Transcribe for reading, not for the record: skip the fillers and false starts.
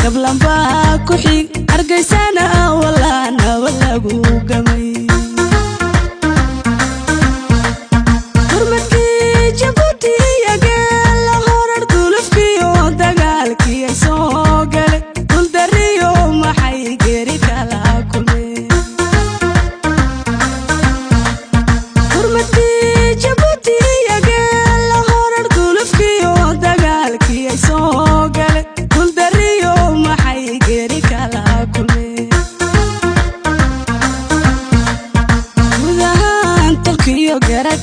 Gablambaa ku xig Hargaysana, walaa nabad lagu gamay. Gurmadkii Jabuuti iyo Geela horar, gulufkiyo dagaalkii ay soo galay, guldariyo maxay geeri kala kulmeen? Gurmadkii Jabuuti iyo Geela horar, gulufkiyo dagaalkii ay soo galay, guldariyo maxay geeri kala kulmeen? Guud ahaan tolkiyo gara.